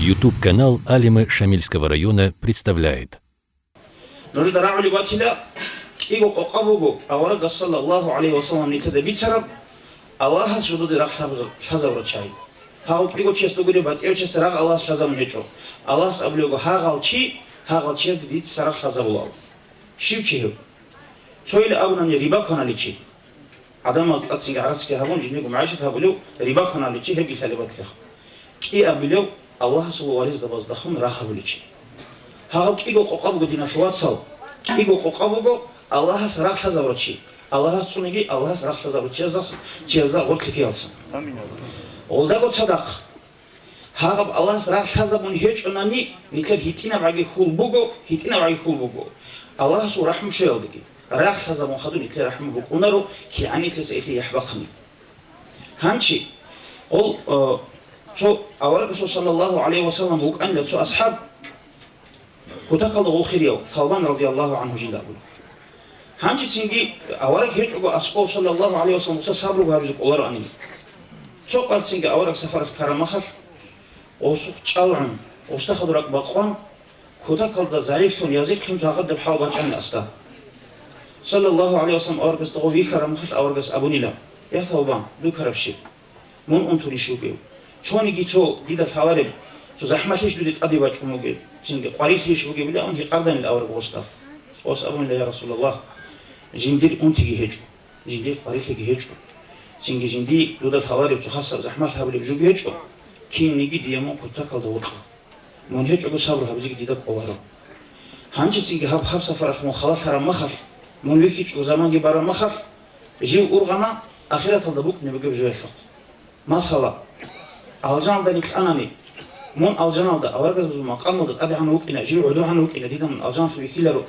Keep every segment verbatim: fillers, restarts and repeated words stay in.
YouTube-канал Алимы Шамильского района представляет. Нужеда рагӀулеб батила, кӀиго къокъа буго аварагас, саллаллагьу гӀалайгьи вассалам, нилъеда бицараб Аллагьас жидеда рагъ лъабазаб-, лъазабурав чагӀи. Гьав кӀиго чиясда гуреб, батӀияв чиясда рагъ Аллагьас лъазабун гьечӀо. Аллагьас абулеб буго: «Гьагъал чи, гьагъал чиясда дица рагъ лъазабуларо». Щив чи гьев? Цойил абунани, риба кваналичи. ГӀадамаз тӀацинги гӀарацги гьабун, жиндирго магӀишат гьабулев, риба кваналичи, гьебги лъалеб батлихъ. КӀиабилев Аллагьасул вализдабаздахун рагъ гьабуличи. Гьагъаб кӀиго къокъа буго, диналъул вацал, кӀиго къокъа буго Аллагьас рагъ лъазабурав чи. Аллагьас цӀуниги, Аллагьас рагъ лъазабурав чиясда, чиясда гъорлъ ккеялдасан. Амин. Гъолдаго цадахъ. Гьагъаб Аллагьас рагъ лъазабун гьечӀонани, нилъер гьитӀинаб гӀаги хьул буго, гьитӀинаб гӀаги хьул буго. Аллагьасул рахӀму щвеялдеги, рагъ лъазабун хадуб нилъер рахӀму букӀунаро, кигӀан нилъеца гьелъие яхӀ бахъани. Гьанчи, гъол, э, цо аварагасул, саллаллагьу гӀалайгьи вассалам, вукӀанила цо асхӀаб, кутакалда гъол хирияв, Савбан радияллагьу гӀангьу жинда абула. Гьанчи цинги авараг гьечӀого аскӀов, саллаллагьу гӀалайгьи вассалам, гъоса сабруго гьабизе кӀолароанин. Цо къварцинги авараг сапаралъ ккараб мехалъ, гъосухъ чӀалгӀун, гъосда хадур ракӀ бакъван, кутакалда загӀифлъун, язихълъун жагъадеб хӀал бачӀанила асда. Саллаллагьу гӀалайгьи вассалам аварагасда гъов вихьараб мехалъ аварагас абунила: «Я Савбан, дукараб щиб? Мун унтулищ вугев? Цониги цо дида лъалареб, цо захӀмалъищ дуде тӀаде бачӀун вугеб, цинги къварилъийищ вугебилан?» — гьикъарданила авараг гъосда. Гъос абунила: «Я Расулаллагь, жиндир унтиги гьечӀо, жиндир къварилъиги гьечӀо, цинги жинди дуда лъалареб цо хасаб захӀмалъ гьабулеб жуги гьечӀо, кинниги дие мун кутакалда вокьа. Мун гьечӀого сабру гьабизеги дида кӀоларо. Гьанчи цинги гьаб, гьаб сапаралъ мун халалъараб мехалъ, мун вихьичӀого заманги бараб мехалъ, жив ургъана ахираталда букӀине бугеб жоялъухъ. Масала, алжаналда нилъ анани, мун алжаналда, аварагаз бузул макъамалда тӀадегӀан вукӀина, жив гӀодогӀан вукӀина, дида мун алжаналъув вихьиларо.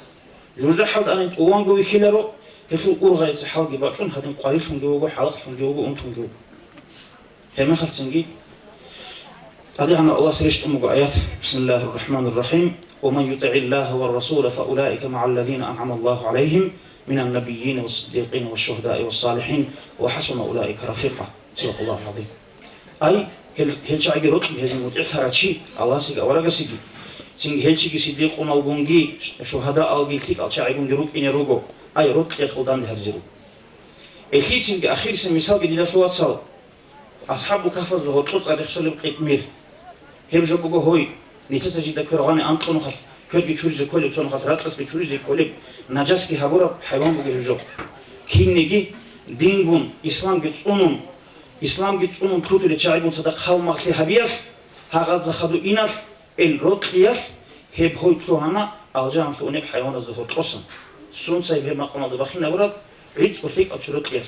ЖужахӀалда анани, тӀуванго вихьиларо, гьелъул ургъарица хӀалги бачӀун, гьадин къварилъунги вуго, хӀалакълъунги вуго, унтунги вуго». Гьеб мехалъ цинги ТӀадегӀанав Аллагьас рещтӀун буго аят: بسم الله الرحمن الرحيم. ومن يطع الله والرسول فأولئك مع الذين أنعم الله عليهم من النبيين والصديقين والشهداء والصالحين وحسن أولئك رفيقا. صدق الله العظيم. Ай, гьел, гьел чагӀиги рокьи гьезие мутӀигӀлъарав чи, Аллагьасеги аварагасеги, цинги гьел чиги сиддикъуналгунги, шугьадаалги, лъикӀал чагӀигунги рукӀине руго, ай, рокьиялъул данде гьаризе руго. Гьелъие цинги ахирисеб мисалги, диналъул вацал, АсхӀабул Кагьфазда гьоркьоб цӀар рехсолеб къитмир. Гьеб жо буго гьой, нилъеца жинда квер гъане анкьнухъалъ, кверги чуризе кколеб, цо нухалъ ракьалъги чуризе кколеб, нажасги гьабураб хӀайван буго гьеб жо. Кинниги дингун, исламги цӀунун, исламги цӀунун лъутулел чагӀигун цадахъ гьалмагълъи гьабиялъ, гьагъазда хадур иналъ, ил рокьиялъ, гьеб гьой лъугьана алжаналъув унеб хӀайваназда гьоркьосан. Сунца гьеб макъамалда бахинабураб, гӀицӀго лъикӀал чи рокьиялъ.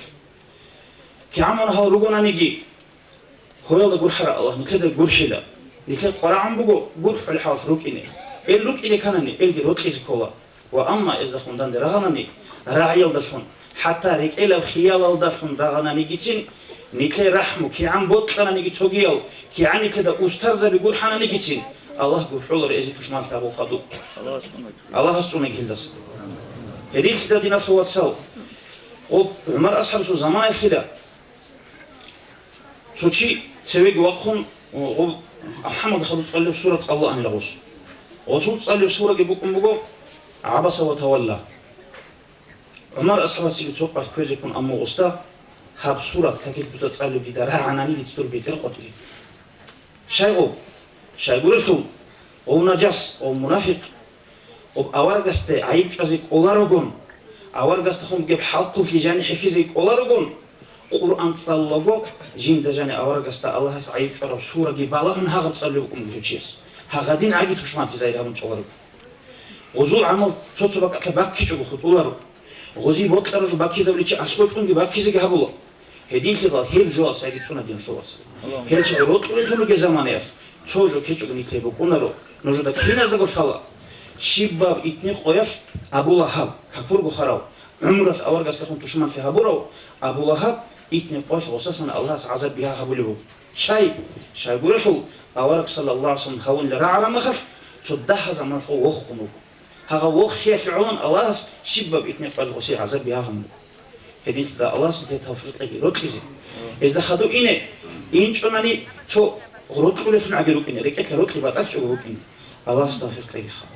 КигӀан мун гьал ругонаниги, гьоялда гурхӀарав Аллагь нилъеда гурхӀила. Нилъер къварагӀун буго гурхӀулеб хӀалалъ рукӀине. Ил рукӀине кканани, илги рокьизе ккола. Ва амма эздахун данде рагъанани, рагӀиялдалъун, хӀатта рекӀелаб хиялалдалъун рагъананигицин, нилъее рахӀму, кигӀан бокьананиги цогиял, кигӀан нилъеда устарзаби гурхӀананигицин, Аллагь гурхӀуларо эзие тушманлъи гьабул хадуб. Аллагьас цӀунаги гьелдаса. Гьединлъидал, диналъул вацал, гъоб ГӀумар асхӀабасул заманаялъила цо чи цевеги вахъун, гъоб АлхӀамдалда хадуб цӀалулеб сура цӀалулаанила гъос. Гъосул цӀалулеб сураги букӀун буго «ГӀабаса ва тавалла». ГӀумар асхӀабасеги цо къварилъ кквезе ккун, амма гъосда гьаб сурат какилъ дуца цӀалулеб дида рагӀанани, дица дур бетӀер къотӀи. Щай гъоб? Щайгурелъул, гъов нажас, гъов мунафикъ, гъоб аварагасде гӀайиб чӀвазе кӀоларогун, аварагасдехун бугеб хӀалхъублъи жани хӀехьизе кӀоларогун, Къуръан цӀалулаго, жинда жани аварагасда Аллагьас гӀайиб чӀвараб сураги балагьун гьагъаб цӀалулеб букӀун буго гьев чияс. Гьагъадин гӀаги тушманлъи загьир гьабун чӀоларого. Гъозул гӀамал цо-цо бакӀалъа баккичӀого хутӀуларо. Гъозие бокьараб жо баккизабуличи аскӀов чӀунги баккизеги гьабула. Гьединлъидал гьеб жоялъ яги цӀуна, диналъул вацал. Гьел чагӀи рокьулел ругел заманаялъ цо жо ккечӀого нилъее букӀунаро, нужеда киназдаго лъала. Щибаб итни къоялъ Абу Лагьаб, капурго хварав, гӀумруялъ аварагасдехун тушманлъи гьабурав Абу Лагьаб итни къоялъ гъосасан Аллагьас гӀазаб бигьа гьабулеб буго. Щай? Щайгурелъул, авараг, саллаллагьу гӀалайгьи вассалам, гьавунила рагӀараб мехалъ, цо дагьа заманалъ гъов вохун вуго. Гьагъав вохиялъе гӀолон Аллагьас щибаб итни къоялъ гъосие гӀазаб бигьа гьабун буго. Гьединлъидал Аллагьас нилъее тавфикъ кьеги рокьизе. Гьезда хадув ине, инчӀунани цо Рокьулелъун гӀаги рукӀине, рекӀелъа рокьи батӀалъ чӀого рукӀине. Аллагьас тавфикъ кьегиха.